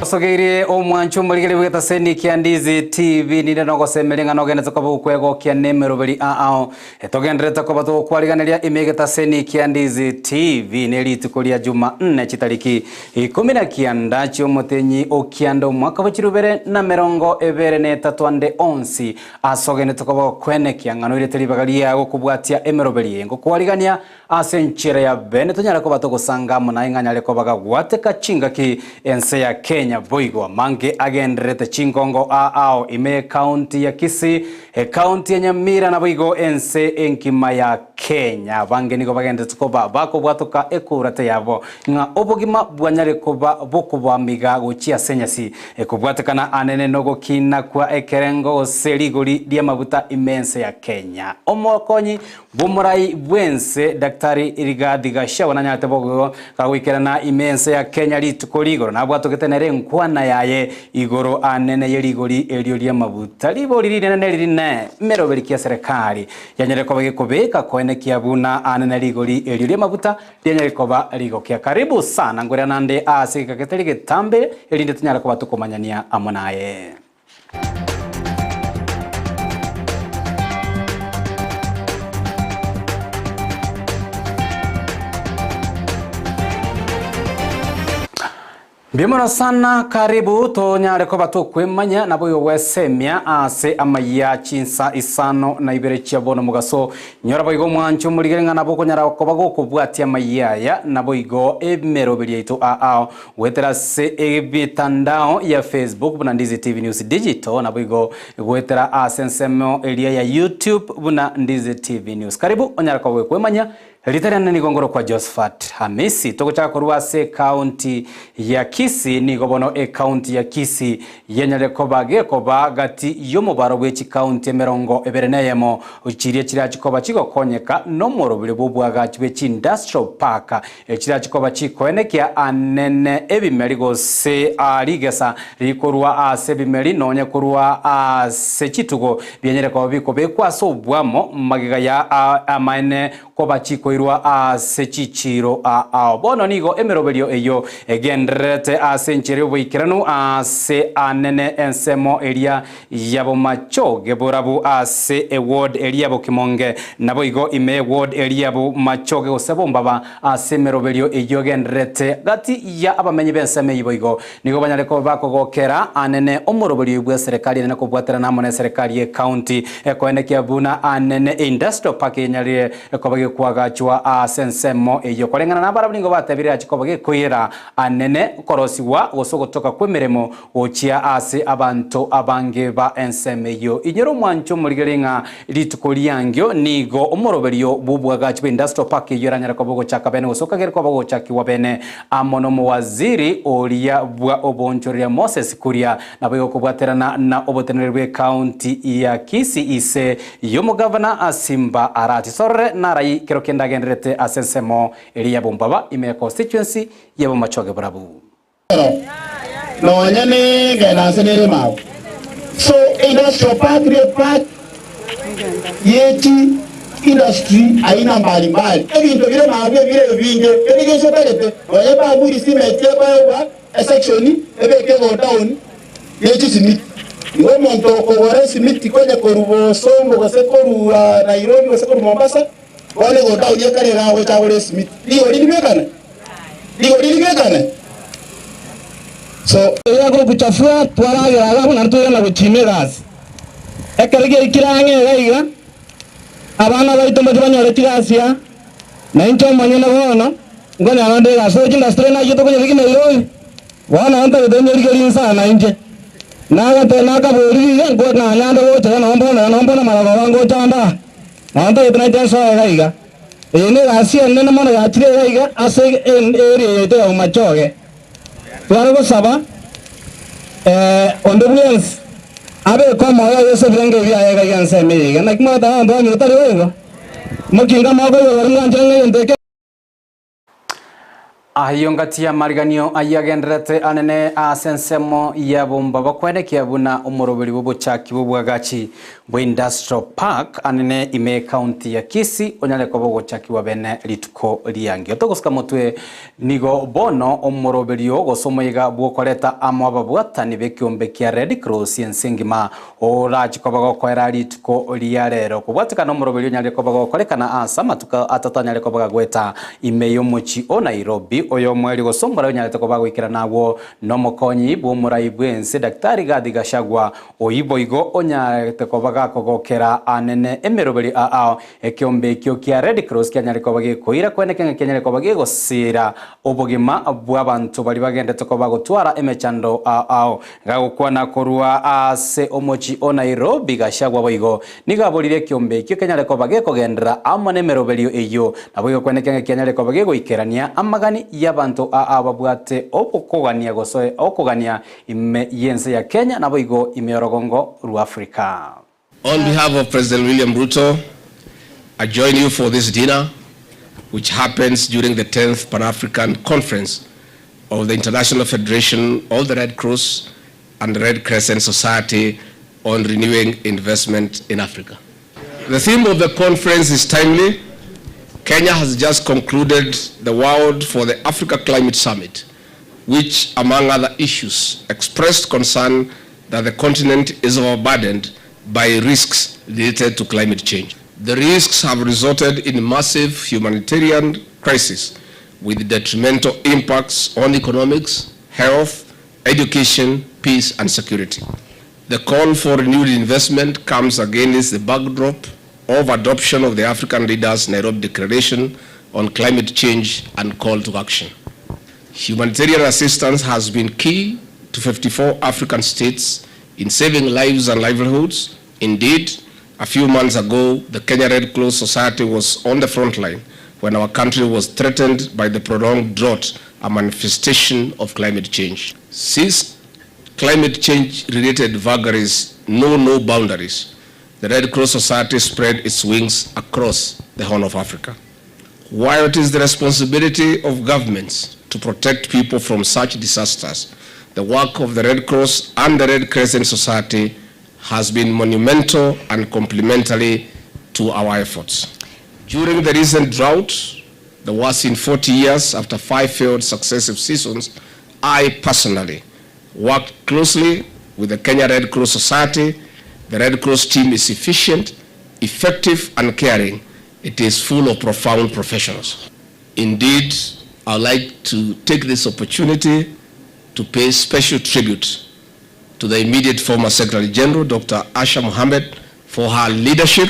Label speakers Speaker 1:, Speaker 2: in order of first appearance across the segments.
Speaker 1: Nagosogeirie omwancho omorigeri bw'egetaseni kia Ndizi TV ninde nogosemeria ng'a nogenderete koba okwegokia nemeroberi ao etogenderete koba togokwariganeria ime egetaseni kia Ndizi TV ne rituko ria Jumanne chitariki ikomi na kianda chiomotenyi o kianda omwaka bwe chirubere na merongo ebere na etato ande onsi ase ogenderete koba okwenekia ng'a noirete ribaga riago kobwatia emeroberi eye ngokwarigania Ase enchera ya bene tonyare koba togosanga amo naye ng'a anyare koba gagwateka chingaki ense ya Kenya boigo amange agendererete chingongo aa ao ime y'ecounty ya Kisii, ecounty ya Nyamira naboigo ense engima ya Kenya. Abange nigo bagendererete koba bakobwatoka ekurate yabo ng'a obogima bwanyare koba bokobamiga gochia ase enyasi ekobwatekana anene nogokina kwa ekerengo gose rigori ri'amaguta ime ense ya Kenya. Omokonyi Bw'omorai bw'ense Daktari Rigathi Gachagua nanyarete bogogo gagoikerana ime ense ya Kenya rituko rigoro nabwatogete nere enkwana yaye igoro anene ye rigori erio ri'amaguta. Ribori rinene neri rine meroberi kia serikali yanyare koba gekobeka koenekia buna anene rigori erio ri'amaguta rianyare koba rigokia. Karibu sana ngwere nande ase egeka getari getambe erinde tonyare koba tokomanyania amo naye. Mbuya mono sana karibu tonyare koba tokwemanya naboigo gwesemia ase amayia chinsa isano na ibere chia bono mogaso. Nyora boigo omwancho omorigere ng'a nabo okonyara koba gokobwatia amayia aya naboigo emeroberi yaito ao Goetera ase emitandao ya Facebook buna Ndizi TV News Digital naboigo goetera ase ensemo eria ya YouTube buna Ndizi TV News. Karibu onyare koba gokwemanya Rita riane nigo ngorokwa Josephat Hamisi. Togochaka korwa ase ekaunti ya Kisii nigo bono ekaunti ya Kisii yenyarire koba gekoba gati y'omobaro bwe chikaunti emerongo ebere na eyemo chiria chirachi koba chigokonyeka nomoroberi bw'obwagachi bwe chiindustrial park Echirachi koba chikoenekia anene ebimeri gose rigesa rikorwa ase ebimeri nonye korwa ase chitugo bianyare koba bikobekwa ase obwamo magega ya amaene koba chikoirwa ase chichiiro ao. Bono nigo emeroberio eyio egendererete ase enchera y'oboikeranu ase anene ensemo eria Yabomachoge borabu ase eward eria Bokimonge, naboigo ime y'eward eria Bomachoge gose Bombaba ase emeroberio eyio egendererete gati ya abamenyi b'ensemo eyio boigo nigo banyare koba bakogokera anene omoroberio oyio bw'eserekari enene kobwaterana amo n'eserekari y'ecounty ekoenekia buna anene eindustrial park enyarire koba gekwagachwa ase ensemo eyio koreng'ana nabarabwo nigo batebire ache koba gekoirera anene korosigwa gose ogotoka kw'emeremo Gochia ase abanto abange ba ensemo eyio. Inyora omwancho omorigere ng'a rituko riangio nigo omoroberio bw'obwagachi bwa industrial park eyio eranyare koba ogochaka bene gose okagere koba ogochakigwa bene amo nomowaziri oria bwa oboonchoreria Moses Kuria naboigo kobwaterana na oboteneneri bw'ecounty ya Kisii ise y'omogavana Simba Arati Sorore narai kero kende agendererete ase ensemo eria ya Bombaba ime ya constituency ya Bomachoge Borabu.
Speaker 2: Nonya nengenda ase nere mago. So industrial park ne park ye chi industry aina mbali mbali. Ebinto bire mago ebire ebinge kende gionsi otagete nonya bamburi cement ekoegwa esection ebeke godown ye chisimiti. Igo omonto okogora esimiti konya korwa Bosongo gose korwa Nairobi gose korwa Mombasa Bono egodown ekare iga agocha agore esimiti. Rigori ribekane? Rigori ribekane? So.
Speaker 3: Erio agokuchafua twaragera iga buna ntoirana gochima egasi. Ekero giaikire ang'e iga iga, abana baito mbache banyore chigasi aa, na inche omonyene bono nkonyora nde egasi. Oroche industry nayio tokonyebeka Nairobi, bono ntagete nyerigerie insaa inche. Nagate nakaboria iga nko nanyande gocha iga nabo mbono iga nabo mbono amarogoba ngocha nde aa. Nabo ntagete nainche nsoe iga iga. Eye negasi enene mono yachire iga iga ase area yaito ya Bomachoge. Tware gosaba onde bwensi abeke omoyo oye ase ebirengo ebi biaye iga iga ensemo eye iga. Naki mwagoteba abanto bamino tari boigo? Mokinga mokoigwa baria mwanchire ng'a egento eke.
Speaker 1: Ayio ngati y'amariganio ayio agendererete anene ase ensemo y'abomba bakwenekia buna omoroberi bw'obochaki bw'obwagachi. bwe Industrial Park anene ime ekaunti ya Kisii onyare koba ogochakigwa bene rituko riangio. Togosika motwe nigo bono omoroberio gose omoyega bw'okoreta amo ababwatani b'ekeombe kia Red Cross ense engima orache koba gokoera rituko ria rero. Kobwatekana omoroberio onyare koba gokorekana ase amatuko atato anyare koba gagoeta ime y'omochie o Nairobi. Oyo omoerio gose omorai onyarete koba goikerana agwo Nomokonyi bw'omorai bw'ense Daktari Rigathi Gachagua, oyio boigo onyarete koba gakogokera anene emeroberio ao ekeombe ekio kia Red Cross kianyare koba gekoira kweneke ng'a kianyare koba gegosira obogima bw'abanto baria bagendete koba gotwara emechando ao. Gagokwana korwa ase omochie o Nairobi, Gachagua boigo nigo aborire ekeombe ekio kenyare koba gekogenderera amo nemeroberio eyio, naboigo kweneke ng'a kianyare koba gegoikerania amagani y'abanto aa babwate obokogania gose okogania ime y'ense ya Kenya naboigo ime y'orogongo rw'Africa.
Speaker 4: On behalf of President William Ruto, I join you for this dinner, which happens during the 10th Pan-African Conference of the International Federation of the Red Cross and the Red Crescent Society on Renewing Investment in Africa. The theme of the conference is timely. Kenya has just concluded the World for the Africa Climate Summit, which, among other issues, expressed concern that the continent is overburdened by risks related to climate change. The risks have resulted in massive humanitarian crisis with detrimental impacts on economics, health, education, peace and security. The call for renewed investment comes against the backdrop of adoption of the African Leaders Nairobi Declaration on Climate Change and Call to Action. Humanitarian assistance has been key to 54 African states in saving lives and livelihoods. Indeed, a few months ago, the Kenya Red Cross Society was on the front line when our country was threatened by the prolonged drought, a manifestation of climate change. Since climate change-related vagaries know no boundaries, the Red Cross Society spread its wings across the Horn of Africa. While it is the responsibility of governments to protect people from such disasters, the work of the Red Cross and the Red Crescent Society has been monumental and complementary to our efforts. During the recent drought, the worst in 40 years after five failed successive seasons, I personally worked closely with the Kenya Red Cross Society. The Red Cross team is efficient, effective and caring. It is full of profound professionals. Indeed, I would like to take this opportunity to pay special tribute to the immediate former Secretary General, Dr. Asha Mohammed, for her leadership,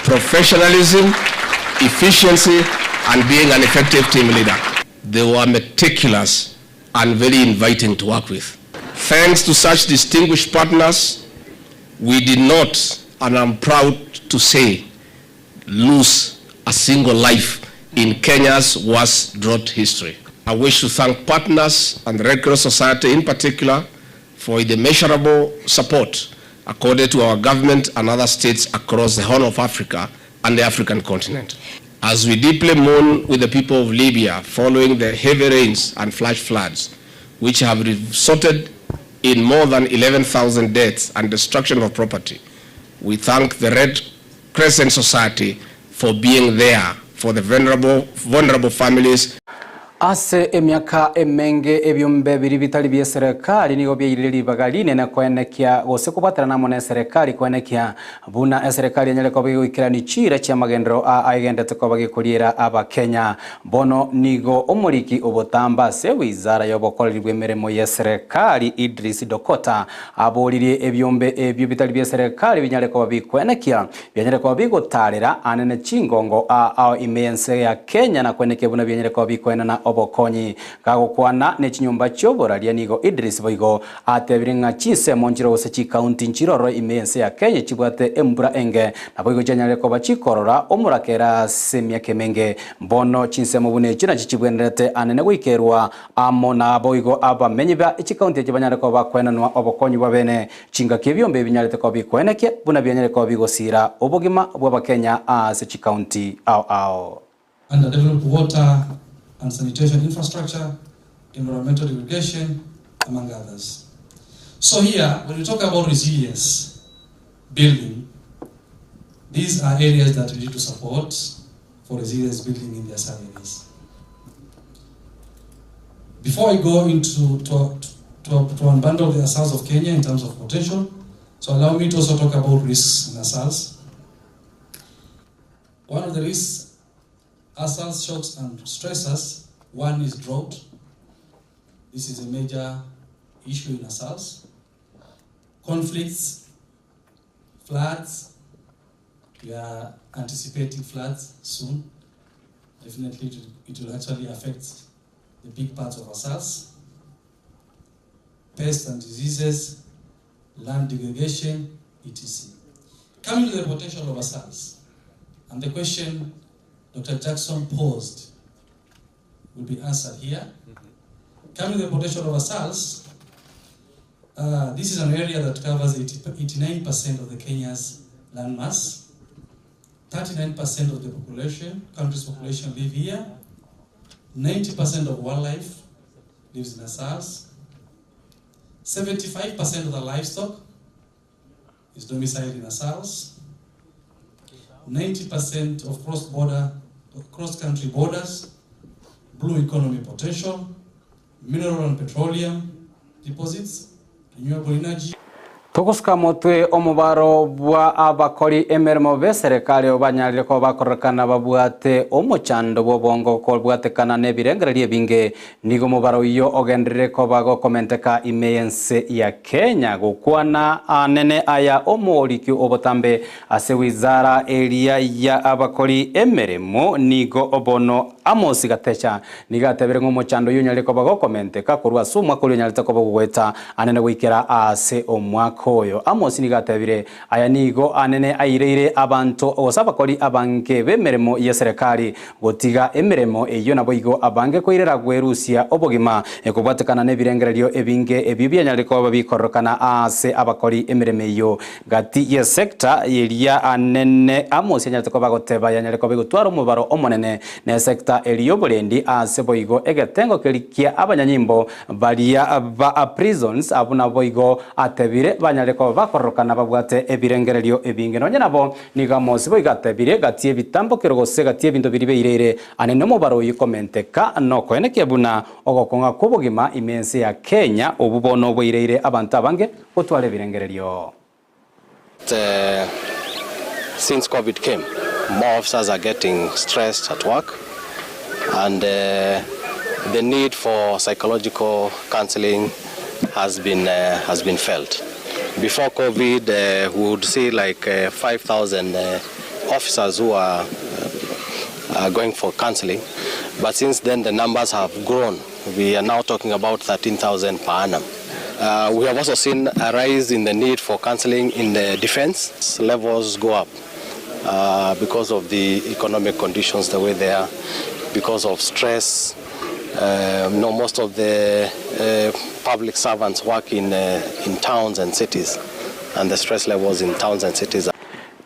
Speaker 4: professionalism, efficiency, and being an effective team leader. They were meticulous and very inviting to work with. Thanks to such distinguished partners, we did not, and I'm proud to say, lose a single life in Kenya's worst drought history. I wish to thank partners and the Red Cross Society in particular for the measurable support accorded to our government and other states across the Horn of Africa and the African continent. As we deeply mourn with the people of Libya following the heavy rains and flash floods, which have resulted in more than 11,000 deaths and destruction of property, we thank the Red Crescent Society for being there for the vulnerable, vulnerable families.
Speaker 1: Ase emiaka emenge ebiombe biria bitari bi'eserekari nigo biairire ribaga rinene koenekia gose kobwaterana amo n'eserekari koenekia buna eserekari enyare koba egoikerania chiira chi'amagenderero aa aegendete koba gekoriera Abakenya. Bono nigo omoriki obotamba ase ewizara y'obokoreri bw'emeremo y'eserekari Idris Dokota aboririe ebiombe ebio bitari bi'eserekari binyare koba bikoenekia Bianyare koba bigotaarera aane ne chingongo aa ao ime y'ense ya Kenya na kwenekia buna bianyare koba bikoenana obokonyi. Gagokwana ne chinyomba chi'oboraria nigo Idris boigo atebire ng'a chinsemo nchiro gose chikaunti nchiroro ime y'ense ya Kenya chibwate embura enge naboigo chianyare koba chikorora omorakera ase emiaka emenge. Bono chinsemo buna echio nachio chibwenerete anene goikerwa amo naboigo abamenyi ba chikaunti echi banyare koba bakoenanwa obokonyi bwabene Chingaki ebiombe ebi binyarete koba bikoenekia buna bianyare koba bigosiira obogima bw'Abakenya aase chikaunti ao ao.
Speaker 5: Underdeveloped water and sanitation infrastructure, environmental degradation, among others. So here, when we talk about resilience building, These are areas that we need to support for resilience building in the ASAL areas. Before I go into to, to, to unbundle the ASALs of Kenya in terms of potential, so allow me to also talk about risks in ASALs. One of the risks, ASALs, shocks and stressors, one is drought. This is a major issue in ASALs. Conflicts, floods. We are anticipating floods soon. Definitely it will actually affect the big parts of ASALs. Pests and diseases, land degradation, etc. Coming to the potential of ASALs, and the question Dr. Jackson posed will be answered here. Coming to the potential of ASALs, this is an area that covers 89% of the Kenya's landmass. 39% of the population, country's population live here. 90% of wildlife lives in ASALs. 75% of the livestock is domiciled in ASALs. 90% of cross-border, cross-country borders, blue economy potential, mineral and petroleum deposits, renewable energy.
Speaker 1: Togosuka motwe omobaro bwa abakori emeremo be serikali obanyarire ko bakorekana babwate omochando bwa obongo kobwatekana na ebirengererio ebinge nigo omobaro oyo ogenderere koba gokomenteka ime y'ense ya Kenya gokwana anene aya omoriki obotambe ase wizara eria ya abakori emeremo nigo obono Amos Gatecha nigo atebire ng'a omochando oyo onyarire koba gokomenteka korwa ase omwaka oria onyarete koba gogoeta anene goikera ase omwaka oyo. Amos nigo atebire aya nigo anene aireire abanto gose abakori abange b'emeremo ya serikali gotiga emeremo eyo nabo igo abange koirera gwerusia obogima ekobwatekana na ebirengererio ebinge ebio bianyarire koba bikorokana ase abakori emeremo eyo gati ya sector eria anene Amos anyarete koba goteba yanyarire koba egotwara omobaro omonene na esector eria oborendi ase boigo egetengo keri kia abanyanyimbo baria ba prisons abo nabo igo atebire banyarire koba bakororokana babwate ebirengererio ebinge nonye nabo nigo Amos boigo atebire gati ebitambokero gose gati ebinto biri beireire anene omobaro oyo komenteka nokoenekia buna ogokong'a kwa obogima ime ense ya Kenya obu bono bweireire abanto abange gotwara ebirengererio.
Speaker 6: Since COVID came, more officers are getting stressed at work, and the need for psychological counseling has been felt. Before COVID, we would see like 5,000 officers who are going for counseling, but since then the numbers have grown. We are now talking about 13,000 per annum. We have also seen a rise in the need for counseling in the defense. Levels go up because of the economic conditions the way they are, because of stress. Most of the public servants work in towns and cities, and the stress levels in towns and cities.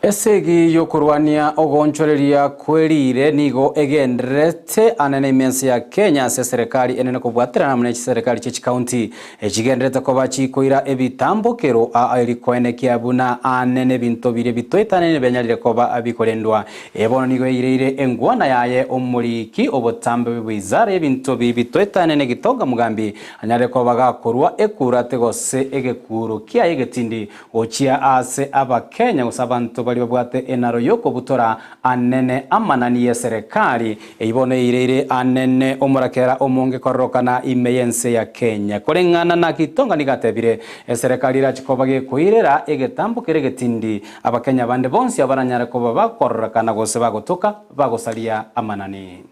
Speaker 1: Esegi yokorwania ogonchoreria kwerire nigo egenderete anene imense ya Kenya ase serikali enene kobwaterana muna serikali che county echigenderete koba chikoira ebitambokero erikoenekia buna anene binto bire bitoetanene benyarire koba abikorendwa ebono nigo eireire engwana yaye omoriki obotambe bwizara ebinto bitoetanene gitonga mugambi anyare koba gakorwa ekurate gose egekuro kia egetindi gochia ase abakenya gose abanto bari babwate enaro yokobutora anene amanani ya serikali eibono eireire anene omorakera omonge kororokana ime y'ense ya Kenya koreng'ana na Gitonga nigatebire eserikali irachikoba gekoirera egetambo kere getindi abakenya bande bonsi abaranyare koba bakororokana gose bagotoka bagosaria amanani.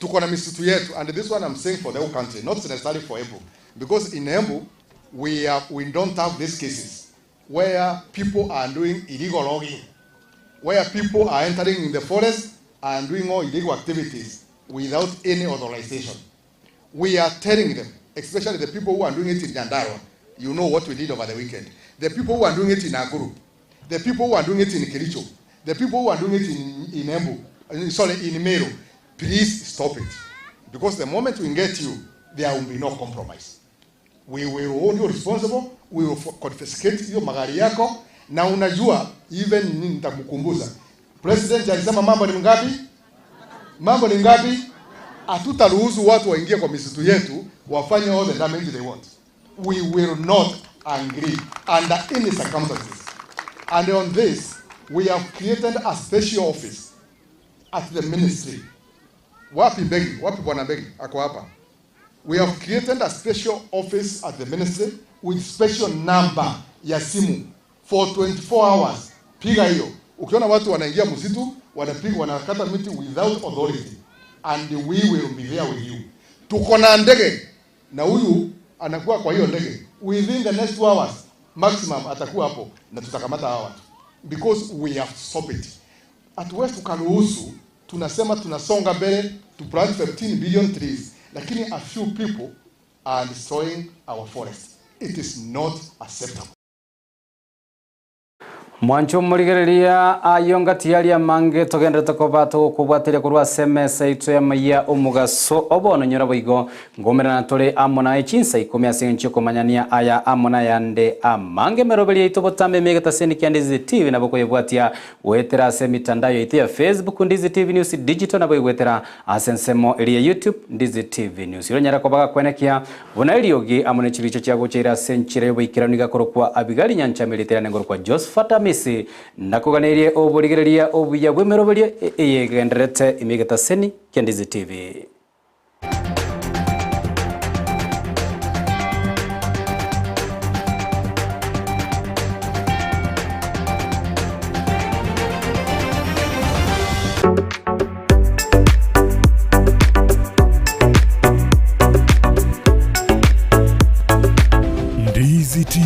Speaker 7: Tuko na misitu yetu, and this one I'm saying for the whole country, not necessarily for Embu, because in Embu we don't have these cases where people are doing illegal logging, where people are entering in the forest and doing all illegal activities without any authorization. We are telling them, especially the people who are doing it in Nyandarua, you know what we did over the weekend. The people who are doing it in Nakuru, the people who are doing it in Kericho, the people who are doing it in Embu, sorry, in Meru, please stop it. Because the moment we get you, there will be no compromise. We will hold you responsible, we will confiscate your magari yako, Na unajua even nini nitakukumbuza. President alisema mambo ni ngapi? Mambo ni ngapi? Hatutaruhusu watu waingie kwa misitu yetu wafanye all the damage they want. We will not agree under any circumstances. And on this, we have created a special office at the ministry. Wapi Mbegi? Wapi Bwana Mbegi? Ako hapa. We have created a special office at the ministry with special number ya simu for 24 hours. Piga hiyo. Ukiona watu wanaingia msitu, wanapiga wanakata miti without authority and we will be there with you. Tuko na ndege na huyu anakuwa kwa hiyo ndege within the next 2 hours maximum atakuwa hapo na tutakamata hawa watu because we have stopped it. Hatuwezi tukaruhusu, tunasema tunasonga mbele to plant 15 billion trees, lakini a few people are destroying our forest. It is not acceptable.
Speaker 1: Mwancho morigereria ayo ngati aria mange togenderete koba togokobwatiria korwa ase emesa yaito ya maiya omogaso obono nyora boigo ngomerana tore amo naye chinsa ikomi ase eng'encho okomanyania aya amo nayande amange emeroberi yaito botambe emegetaseni kia Ndizi TV nabo koyebwatia goetera ase emitandao yaito ya Facebook Ndizi TV News Digital nabo igwetera ase ensemo eria ya YouTube Ndizi TV News. Oranyare koba gakwenekia buna eriogi amo ne chibicha chia gocha ase enchera y'oboikeranu igakorokwa Abigali Nyanchama erieta ngorokwa Josephat Amisi ndakoganeirie oborigereria obuya bw'emeroberio eyegendererete ime egetaseni kia Ndizi TV.